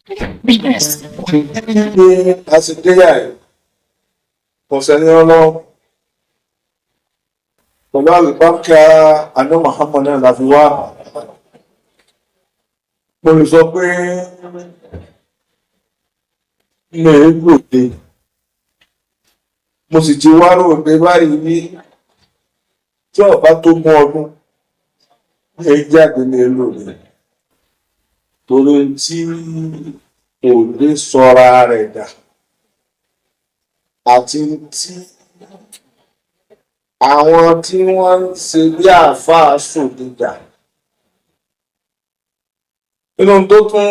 Ní àsìkéyà ẹ̀ kò sẹ́ni ọlọ́run pẹ̀lú àlùbáríkà àná Muhammad náà la fi wá. Mo lè sọ pé mi ò gbòde, mo sì ti wá ròde báyìí ní tí ọba tó gún ọdún ní jáde ní lòdì, torí tí òde sọra rẹ̀ dà àti tí àwọn tí wọ́n ń ṣe bí àáfàá sòdì dà. Nínú tó tún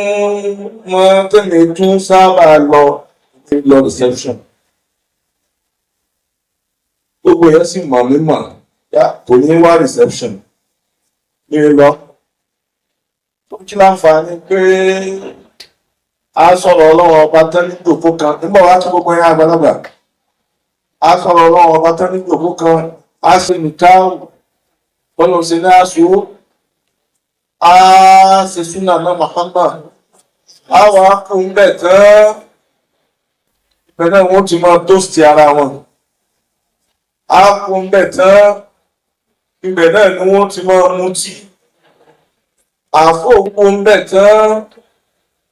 mọ́ tẹ̀lé tún sábà lọ lọ reception, gbogbo yẹn sì mọ̀ mí mọ̀ yá kò ní wá reception ní lọ. Tó kí láǹfààní pé a sọ̀rọ̀ Ọlọ́run Ọba tán ní gbòkó kan nígbà wá tí gbogbo yẹn àgbàlagbà, a sọ̀rọ̀ Ọlọ́run Ọba tán ní gbòkó kan, a sì nìkan bọ́lá ṣe ní aṣọ, a ṣe súnà náà Muhammad, a wà á kú ń bẹ̀ tán, ibẹ̀ náà wọ́n ti máa tóòsì ara wọn. A kú ń bẹ̀ tán, ibẹ̀ náà ni wọ́n ti máa mutí. Àfọ òkú ń bẹ̀ tán,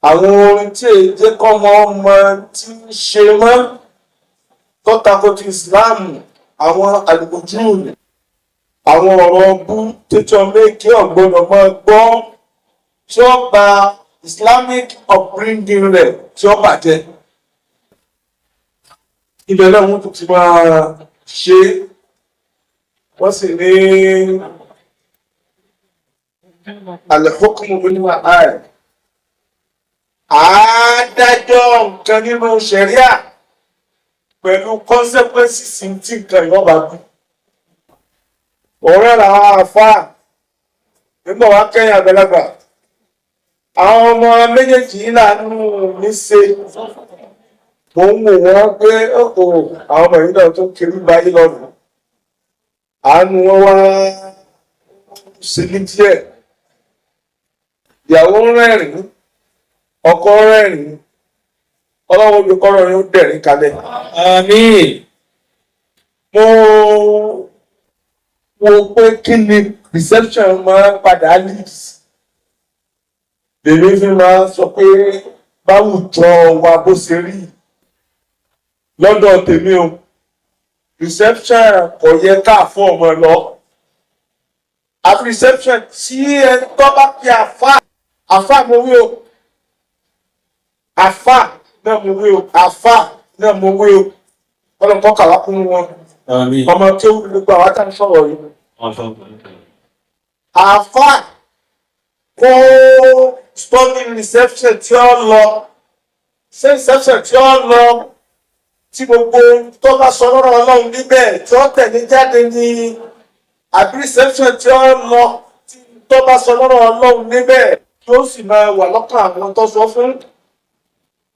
àwọn orin tí èyí jẹ́ kọ́mọ ọmọ tí ń ṣe mọ́ tó tako ti Islam, àwọn àlùkòjú, àwọn ọ̀rọ̀ bú tètè ọmọ èké ọ̀gbọ́dọ̀ máa gbọ́, tí ó ba Islamic upbringing rẹ̀ tí ó bàjẹ́, ibẹ̀ náà wọ́n tún ti máa ṣe. Wọ́n sì ní al-hukmu bil-ma'al, àádájọ́ nǹkan nínú ṣẹ̀ríà pẹ̀lú consequences tí nǹkan ìwọ́n bá kú. Ọ̀rẹ́ làwọn àfáà nígbà wá kẹ́yìn àgbàlagbà. Àwọn ọmọ méjèèjì yìí làánú mi ṣe. Mo ń wò wọ́n pé ọ̀pọ̀ àwọn ọmọ yìí náà tó kiri báyìí lọ́nà. Àánú wọn wá ṣe ní díẹ̀. Ìyàwó ń rẹ́rìn-ín, ọkọ rẹ́rìn-ín, Ọlọ́run ojú kọ́rọ̀ yóò dẹ̀rín kalẹ̀. Àmín. Mo wo pé kí ni reception máa ń padà lead, lèmi fi máa sọ pé báwùjọ wa bó ṣe rí lọ́dọ̀ tèmi o, reception kò yẹ ká fún ọmọ lọ, àfi reception tí ẹni tó bá fi àfa àfa mo wí o, àfa náà mo wí o, àfa náà mo wí o, ọlọ́nkọ́ kàwá kún wọn. Àmín. Ọmọ tí ó gbogbo àwọn tá ń sọ̀rọ̀ yìí, àfa kó study reception tí ó lọ, ṣé reception tí ó lọ tí gbogbo tó bá sọ lọ́rọ̀ Ọlọ́run níbẹ̀ tí ó tẹ̀lé jáde ní, àbí reception tí ó lọ tí tó bá sọ lọ́rọ̀ Ọlọ́run níbẹ̀ tí ó sì máa wà lọ́kàn àwọn tó sọ fún?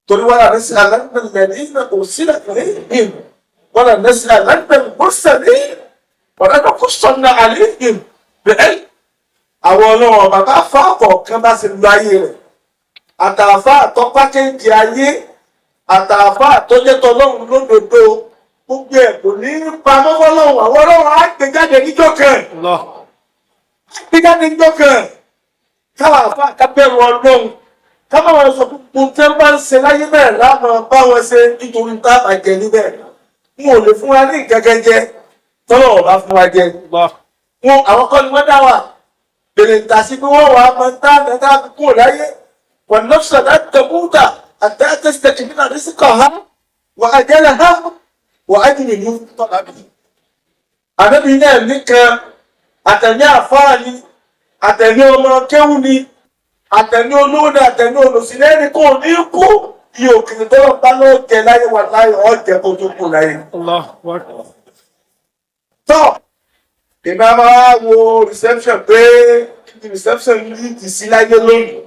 Torí wọ́n rà ní sí aláǹdẹ̀lẹ̀ ní kò sílẹ̀ ní wọ́n rà ní sí aláǹdẹ̀lẹ̀ mọ́sẹ̀lẹ̀ wọ́n rà kó sọ̀nà àléhìn bẹ́ẹ̀. Àwọn Ọlọ́run bàbá fáàkọ̀ kan bá ṣe lu ayé rẹ̀, àtàfà àtọ́pákéjì ayé, àtàfà àtọ́jẹ́tọ̀ Ọlọ́run lódodo, gbogbo ẹ̀ kò ní pamọ́ fọlọ́run. Àwọn Ọlọ́run á gbé jáde níjọ́ kan, Allah. á gbé jáde níjọ́ kan. Káwọn àfa kábẹ́rù Ọlọ́run, káwọn wọn sọ gbogbo tẹ́ bá ń ṣe láyé náà láwọn bá wọn ṣe, nítorí tá a bá jẹ níbẹ̀, n ò lè fún wa ní ìkẹ́kẹ́ jẹ tọ́lọ̀ ọ̀bá fún wa jẹ. Allah. Wọn àwọn kọ́ ni wọ́n dá wa bèrè tà sí pé wọ́n wà á máa ń tá àtàtà kúrò láyé. Wọn nafsa la tamuta hatta tastakmila rizqaha wa ajalaha wa ajlihi talabi. Àbẹ́bí náà nìkan, àtẹ̀mí àfáà ni, àtẹ̀mí ọmọ kéwù ni, àtẹ̀mí olówó ni, àtẹ̀mí olùsílẹ̀ ní kò ní kú iye òkèlè tó lọ bá lọ́ọ́ jẹ láyé, wà láyé ọ̀jẹ̀ kó tó kù láyé. Allah akbar. Tọ́ èmi á máa wo reception pé kí ni reception yìí ti sí láyé lónìí?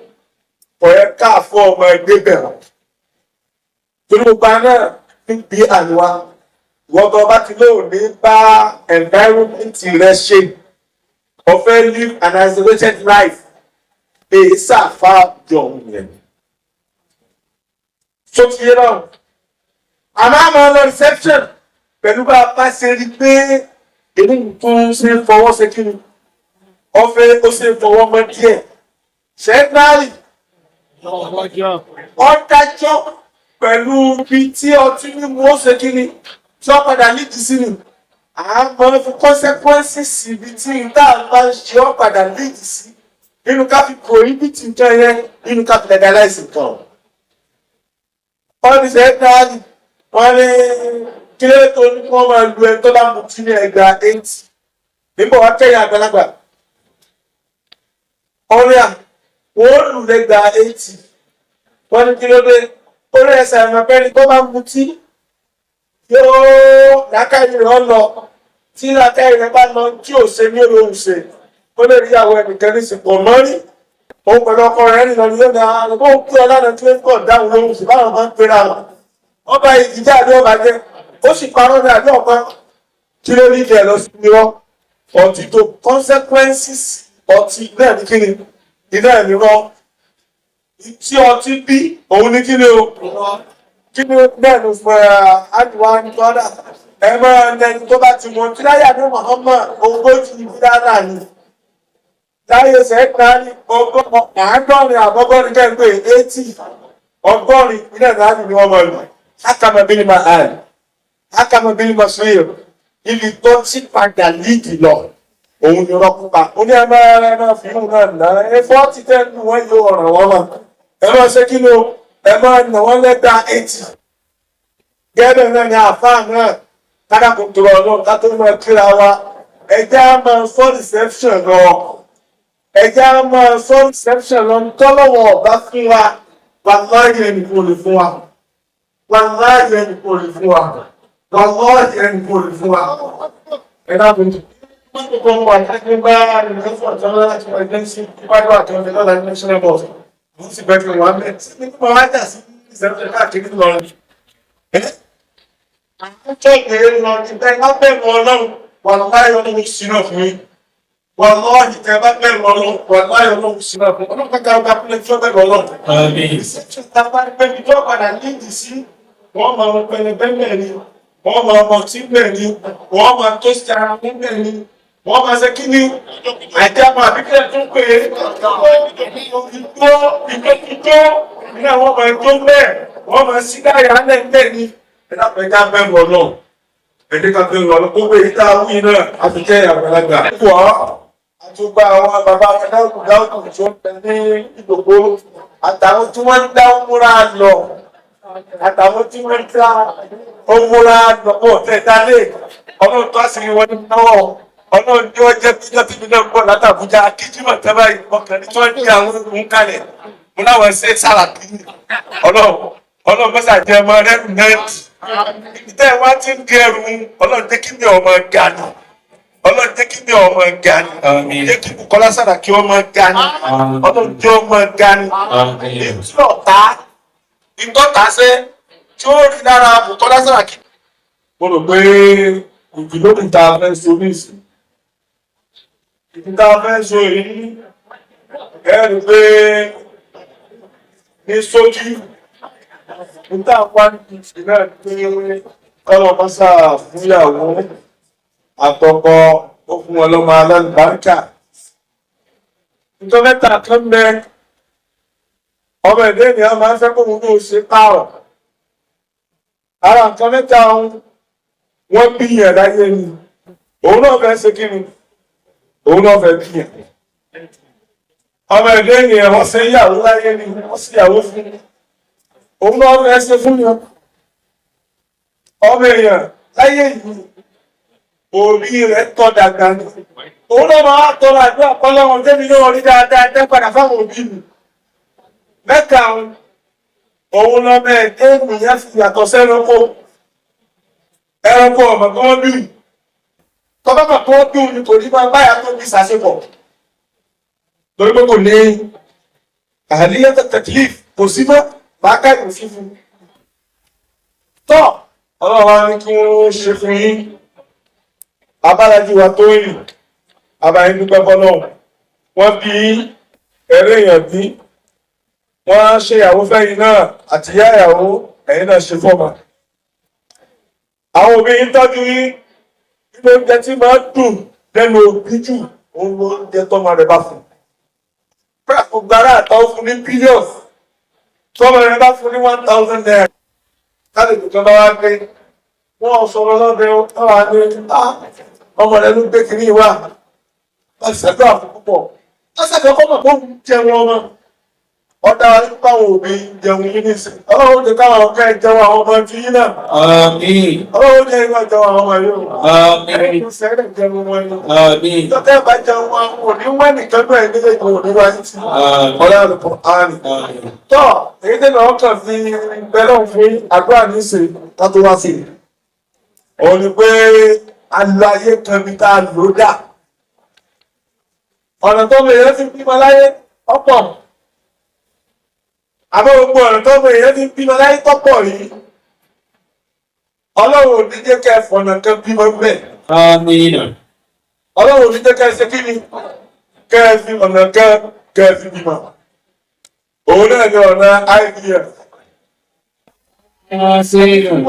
Kò yẹ ká fún ọmọ ẹgbẹ́ bẹ̀rẹ̀, torí gbogbo àná níbi àníwá wọ́n tó bá ti lóò ní bá environment rẹ ṣe, o fẹ́ live an isolated life, èyí sàfà jọ yẹn. Tó ti yé báwọn. Àmọ́ àmọ́ lọ reception pẹ̀lú bá a bá ṣe rí pé eléyìí tó ń ṣe fọwọ́ ṣe kí ni ọfẹ́ ó ṣe fọwọ́ mọ́ díẹ̀. Ṣẹ́gbárì ọ̀dájọ́ pẹ̀lú ibi tí ọtí mímu ó ṣe kí ni tí ó padà lídìí sí ni. À ń mọ fún consequences ibi tí n tá a bá ń ṣe ó padà lídìí sí. Nínú ká fi prohibit nǹkan yẹn, nínú ká fi legalize nǹkan. Wọ́n ní ṣẹ́gbárì wọ́n ní kí ló tó ní kí wọ́n máa lu ẹni tó bá mutí ní ẹgbàá 80. Nígbà wá kẹ́yìn àgbàlagbà. Ọ̀rẹ́ à, wọ́n lù lẹ́gbàá 80. Wọ́n ní kí ló dé? Orí ẹsẹ̀ ẹ̀mọ̀ pẹ́ni tó bá mutí yóò làákàyè rẹ̀ lọ. Tí làákàyè rẹ̀ bá lọ tí ò ṣe ní olóhùn ṣe. Ó lè rí àwọn ẹnìkan ní ìsìnkú mọ́rí. Òun pẹ̀lú ọkọ rẹ̀ nìkan ni yóò ní àwọn ọmọ òkú ọlọ́run tí ó ń pọ̀ dáhùn lóhùn sí báwọn máa ń pera wọn. Ọba ìdíjà àbí ọba jẹ́. Ó sì parọ́ ní àbí ọ̀pá. Kí ló ní ìdẹ̀ lọ sí irọ́? Ọtí tó consequences ọtí náà ní kíni? Iná ẹ̀ nírọ́. Tí ọtí bí òun ní kíni o? Kí ni náà ló fún ẹ àdìwá ní tọ́lá? Ẹ máa ń ẹni tó bá ti mọ tí láyé àdó Muhammad 40 bíláàlà ni. Láyé sẹ́ẹ̀ká ní 80 àbọ́gọ́rin kẹ́ńpé 80 80 ilẹ̀ náà ni wọ́n máa lò. Hákàmọ́ bí ni máa hàn. Hákàmọ́ bí ni máa sọ yìí. Ibi tó ti padà líìdì lọ. Òun ni rọ́pùpà. Ó ní ẹ máa fi mú náà nà. Ẹ 40 tẹ́ ń wọ́n yóò ọ̀ràn wọ́n mọ̀. Ẹ máa ṣe kí ló? Ẹ máa nà wọ́n lẹ́gbàá 80. Gẹ́gẹ́ náà ni àfáà náà kádàkùn tó rọ̀ lọ́wọ́ ká tó máa kíra wa. Ẹ jẹ́ á máa sọ reception lọ. Ẹ jẹ́ á máa sọ reception lọ. Tọ́lọ́wọ́ ọ̀bá fún wa. Wàláhì ẹnì kò lè fún wa. Wàláhì ẹnì kò lè fún wa. Wàláhì ẹnì kò lè fún wa. Ẹ dákun. Mọ́tò kan wà láti bá ìrìnàjò ọ̀tọ́ láti wọ ẹgbẹ́ sí wájú àtọ́jú lọ́la ní national bus. Wọ́n sì bẹ́ẹ̀ fi wọ́n mẹ́. Tí ní kí wọ́n wá jà sí ìṣẹ́fẹ́ káàkiri lọ́rùn. Àwọn tó ìpèrè lọ ní bẹ́ẹ̀ bá bẹ̀rù Ọlọ́run. Wàláhì Ọlọ́run sí náà fún yín. Wàláhì tẹ́ bá bẹ̀rù Ọlọ́run. Wàláhì Ọlọ́run sí náà fún yín. Ọlọ́run kankan ọba kúlẹ̀ tí ó bẹ̀rù Ọlọ́run. Àmín. Ìṣẹ́jú ta bá rí pé ibi tó padà nídìí sí, wọ́n máa mọ pẹlẹbẹ bẹ́ẹ̀ ni, wọ́n máa mọ ọtí bẹ́ẹ̀ ni, wọ́n máa tó sí ara wọn bẹ́ẹ̀ ni, wọ́n máa ṣe kí ni àjàmọ̀ àbíkẹ́ tún pé ìgbó ìgbó ìgbó ní àwọn ọmọ ẹjọ́ bẹ́ẹ̀ wọ́n máa sí dáyà lẹ́ bẹ́ẹ̀ ni. Ẹ dákun ẹ ká bẹ̀rù Ọlọ́run. Ẹ jẹ́ ká bẹ̀rù Ọlọ́run. Gbogbo èyí tá a wí náà, a fi jẹ́ àgbàlagbà. Wọ́ àtúgbà àwọn bàbá wa dáhùn dáhùn tó ń bẹ ní ìdògbò àtàwọn tí wọ́n ń dá múra lọ àtàwọn tí wọ́n ń dá múra lọ pọ̀ tẹ̀dá lé ọlọ́run tó àṣírí wọn ní náwó ọlọ́run tí wọ́n jẹ́ bíjọ́ tí mi náà ń bọ̀ látàbújá kíjímọ̀ tẹ́lá ìmọ̀kànlí tí wọ́n ní àwọn ohun kalẹ̀ mo láwọn ṣe sàràkí ọlọ́run ọlọ́run mọ́sà jẹ́ ọmọ rẹ̀ nẹ́ẹ̀tì ìtẹ́ wá ti ń di ẹrù ọlọ́run jẹ́ kí mi ọmọ ga ni ọlọ́run jẹ́ kí mi ọmọ ga ni Àmín. jẹ́ kí Bùkọ́lá Sàràkí ọmọ ga ni ọlọ́run jẹ́ ọmọ ga ni Àmín. ètí ọ̀tá ìtọ́ta ṣe tí ó rí lára Bùkọ́lá Sàràkí. Mo rò pé ìdílókùn tá a fẹ́ so ní ìsìn ìdí tá a fẹ́ so yìí ẹ rí i pé ní sójú níta wá ní ìsìn náà ní pé kọ́lọ́ mọ́sá fúnyàwó àtọkọ ó fún wọn lọ́mọ alálùbáríkà. Nítorí mẹ́ta kan bẹ ọmọ ẹ̀dẹ́ ènìyàn máa ń fẹ́ kó gbogbo ṣe pààrọ̀. Ara nǹkan mẹ́ta ń wọ́n bí yẹn láyé ni. Òun náà fẹ́ ṣe kí ni? Òun náà fẹ́ bí yẹn. Ọmọ ẹ̀dẹ́ ènìyàn wọ́n ṣe ìyàwó láyé ni wọ́n sì yàwó fún. Òun náà fẹ́ ṣe fún yẹn. Ọmọ èèyàn láyé yìí òbí rẹ̀ tọ́ dàgbà ni. Òun náà máa tọrọ àdúrà kọ́lọ́run tẹ́mi náà rí dáadáa dá padà fáwọn òbí mi. Mẹ́ta òun lọ́mọ ẹ̀dẹ́ ènìyàn fi yàtọ̀ sẹ́ranko. Ẹranko ọ̀mọ̀ kan bí. Tọ́ba mọ̀ tó bí òun nítorí máa báyà tó bí sàṣepọ̀. Torí pé kò ní àlíyá tẹ̀tlíf kò sí mọ́ bàákà ìlú fífún. Tọ́ ọlọ́run wa ní kí wọ́n ṣe fún yín. Abálájú wa tó yìn, abayín dúpẹ́ fọlọ́run. Wọ́n bí ẹ̀rẹ́ èèyàn bí. Wọ́n ṣe ìyàwó fẹ́yìn náà àti ìyá ìyàwó ẹ̀yin náà ṣe fọ́mọ. Àwọn òbí yín tọ́jú yín. Nínú oúnjẹ tí máa ń dùn lẹ́nu òbí jù, òun ló oúnjẹ tọ́mọ rẹ̀ bá fún. Gbogbo ará àtàwọn fún ní billions. Tọ́mọ rẹ̀ bá fún ní ₦1,000. Kálíkù kan bá wá gbé. Wọ́n sọ̀rọ̀ lọ́dẹ wọ́n wá ní ọmọ rẹ̀ ló gbé kiri wá. Wọ́n ṣàdúrà fún púpọ̀. Wọ́n ṣàdúrà kọ́ mọ̀ pé òun jẹun ọmọ. Ọ̀dà wa ní káwọn òbí jẹun yín nísìn. Ọlọ́run jẹ́ káwọn ọ̀gá ẹ̀ jẹun àwọn ọmọ ti yín náà. Àmín. Ọlọ́run jẹ́ ìwà jẹun àwọn ọmọ yìí o. Àmín. Ẹ̀yin sẹ́rẹ̀ jẹun wọn ni. Àmín. Tọ́tẹ́ bá jẹun wọn, ò ní wọ́n nìkan náà nílé ìgbò ní wáyé tí. Àmín. Ọlọ́run kò áàmì. Àmín. Tọ́ èyí tẹ́lẹ̀ ọkàn fi bẹ́lọ̀ fún àdúrà ní ṣe tátó wá sí. Òun ni pé aláyé kan bí tá a lò dà. Ọ̀nà tó bẹ̀rẹ̀ fi bímọ láyé ọ̀pọ̀. Àmọ́ gbogbo ọ̀nà tó bẹ̀rẹ̀ fi bímọ láyé tọ́pọ̀ yìí. Ọlọ́run ò ní jẹ́ kẹ́ ẹ fọ̀nà kan bímọ bẹ́ẹ̀. Àmín. Ọlọ́run ò ní jẹ́ kẹ́ ẹ ṣe kí ni? Kẹ́ ẹ fi ọ̀nà kan kẹ́ ẹ fi bímọ. Òun náà ni ọ̀nà IVF. Àmín.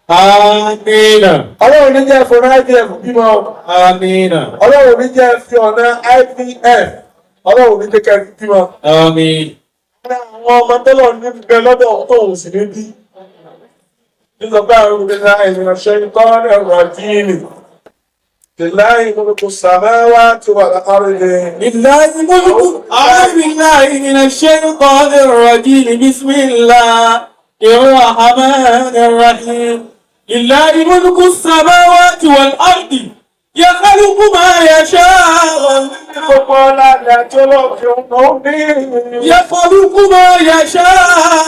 Àmín. Ọlọ́run ní jẹ́ fọ̀nà IVF bímọ. Àmín. Ọlọ́run ní jẹ́ fi ọ̀nà IVF. Ọlọ́run ní jẹ́ kẹ́ ẹ fi bímọ. Àmín. Àwọn ọmọ tọ́lọ̀ ní bẹ lọ́dọ̀ tóun sì ní bí. Nígbà àwọn olùdíje ìrìnàṣẹ́ ikọ́ ẹ̀rọ àdínì. Lillahi mulku samawati wal ardi. لله ملك أعوذ بالله من الشيطان الرجيم بسم الله الرحمن الرحيم لله ملك السماوات والأرض يخلق ما يشاء Gbogbo ọlá ni àti olóòfin ọ̀nà ní. يخلق ما يشاء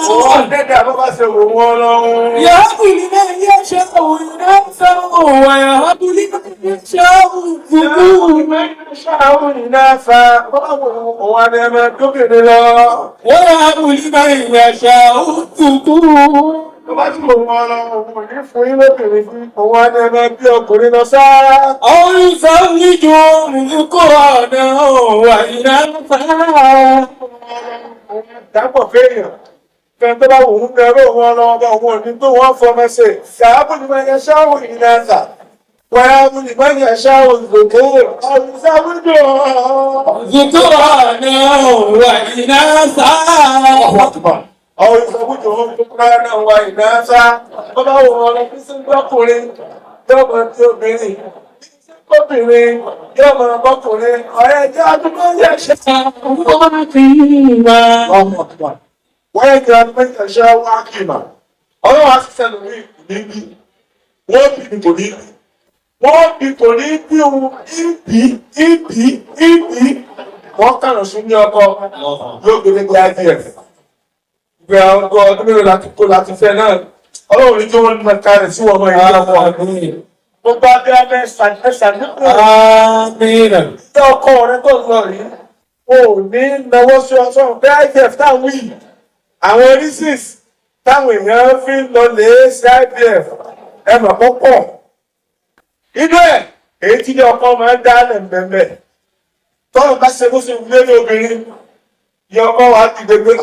Wọ́n dẹ́dẹ̀ àbábá ṣe wò wọ́n lọ́rùn. يهب لمن يشاء إناثا ويهب لمن يشاء الذكور ويهب لمن يشاء الذكور أو يزوجهم ذكرانا وإناثا Fẹ́ntọ́ bá wù ú bẹ̀rù wọn lọ ọba òun òní tó wọ́n fọmọ ṣe. Ṣàábù ni wọ́n yẹ ṣáwù ìnáta. Wọ́n ni wọ́n yẹ ṣáwù ìgbòkó. Ọ̀rùn ذكرانا وإناثا Àwọn ìsọ̀bùjò ń kúrò náà wà ìnáṣá. Bọ́bá wo wọn lọ fi sí gbọ́kùnrin, yóò máa ti obìnrin. Obìnrin yóò máa bọ́kùnrin. Ọ̀rẹ́ ẹjẹ́ àdúgbò yẹ ṣe. Wọ́n yẹ kí a mẹ́ta ṣe wá kìmà. Ọlọ́run á sì sẹ́nu ní ìkùní bí. Wọ́n bí kò ní bí. Wọ́n bí kò ní bí òun ìbí ìbí ìbí. Wọ́n kàrọ̀ sí ní ọkọ yóò gbé nígbà IVF. Ìgbà ọgọ́ ọdún mélòó láti kó láti fẹ́ náà. Ọlọ́run ní kí wọ́n mọ ká rẹ̀ sí wọn mọ ìlú ọkọ. Gbogbo abẹ́ abẹ́ ṣàdínkù Àmín. tí ọkọ rẹ tó lọ yìí. O ò ní náwó sí ọsán pé IVF táwọn yìí. Àwọn reasons táwọn èèyàn fi ń lọ lè ṣe IVF ẹ mọ̀ púpọ̀. Inú ẹ̀ èyí tí ilé ọkọ máa ń dá lẹ̀m̀bẹ̀m̀bẹ̀. Tọ́lọ̀ bá ṣe bó ṣe wù lé obìnrin. Iye ọkọ wa ti gbégbé.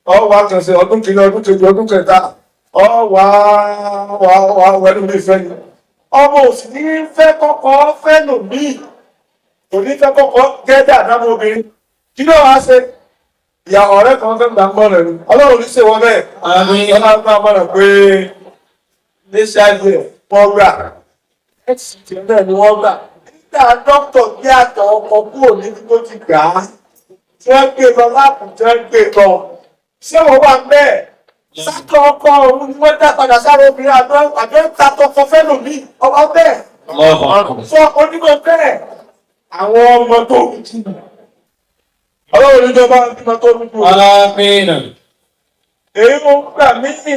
Ọ wà kàn sí ọdún kìíní, ọdún kejì, ọdún kẹta. Ọ wà wà wà wẹ̀lú ní ìfẹ́ ni. Ọmọ òsì ní fẹ́ kọ́kọ́ fẹ́ lò míì. Kò ní fẹ́ kọ́kọ́ gẹ́dà dámọ́ obìnrin. Kí ló wá ṣe? Ìyá ọ̀rẹ́ kan fẹ́ gbà ń mọ̀ràn ni. Ọlọ́run ní ṣe wọ́n bẹ́ẹ̀. Àmín. Ọlọ́run gbà mọ̀ràn pé ní ṣáájú ẹ̀ wọ́n gbà. Ẹ̀sìn náà ni wọ́n gbà. Nígbà dókítà gbé àtọ̀ ọkọ̀ kúrò níbi tó ti gbà á. Tí wọ́n gbé lọ láàpù tí wọ́n gbé lọ. Ṣé wọ́n wà bẹ́ẹ̀? Sátọ̀ ọkọ òun ni wọ́n dá padà sáré obìnrin àbẹ́ àbẹ́ ta tọkọ fẹ́ lòmíì ọba bẹ́ẹ̀. Sọ onímọ̀ bẹ́ẹ̀. Àwọn ọmọ tó ń jù. Ọlọ́run níjọba bímọ tó ń jù. Àmín. Èyí mo ń gbà mí nì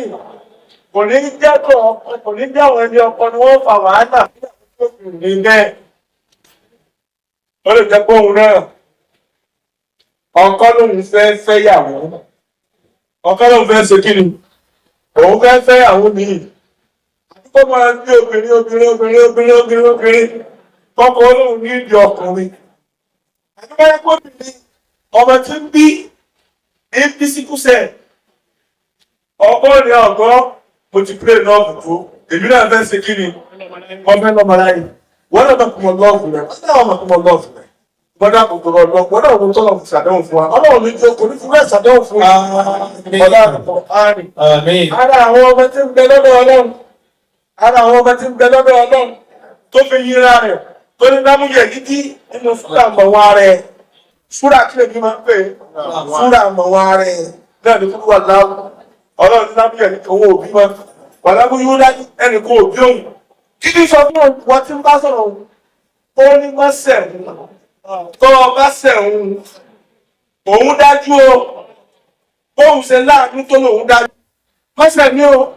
kò ní jẹ́ tó ọkọ kò ní jẹ́ àwọn ẹni ọkọ ni wọ́n fa wàhálà ní bẹ́ẹ̀. Ó lè jẹ́ pé òun náà ọkọ lòun fẹ́ fẹ́yàwó. Ọkọ lòun fẹ́ ṣe kíni? Òun fẹ́ fẹ́yàwó míì. Àdúgbò máa ń gbé obìnrin obìnrin obìnrin obìnrin obìnrin obìnrin. Kọ́kọ́ lòun ní ìdí ọkùnrin. Àdúgbò yẹn kó obìnrin ọmọ tí ń bí ní bí sí Síkúsẹ̀ ọgbọ́n ni ọgbọ́n mo ti pray lọ́ọ̀fù tó èmi náà fẹ́ ṣe kí ni ọmọ ẹ̀ lọ́mọ láyé wọ́n náà kò mọ lọ́ọ̀fù rẹ̀ wọ́n náà kò mọ lọ́ọ̀fù rẹ̀ gbọ́dọ̀ àkókò lọ gbọ́dọ̀ òun tọ́lọ̀ fún ṣàdéhùn fún wa ọlọ́run ní jó kò ní fún bẹ́ẹ̀ ṣàdéhùn fún wa ọlá àkókò àárín. Àmín. Ara àwọn ọmọ tí ń bẹ lọ́dọ̀ ọlọ́run, ara àwọn ọmọ tí ń bẹ lọ́dọ̀ ọlọ́run tó fi yínra rẹ̀ tó ní lámúyẹ̀ gidi nínú fúlà mọ̀wá rẹ̀. Fúlà kí lè fi máa ń pè é? Fúlà mọ̀wá rẹ̀ náà ní fúlà láwù. Ọlọ́run ní lámúyẹ̀ ní owó òbí mọ́. Wàlámú yóò dájú ẹnì kan òbí òun. Kí ni sọ fún wọn tí ń bá sọ̀rọ̀ òun? Ó ní má sẹ̀wọ̀n. Tọ́ ọ bá sẹ̀wọ̀n, òun dájú o. Bóun ṣe láàánú tó lòun dájú. Má sẹ̀mí o.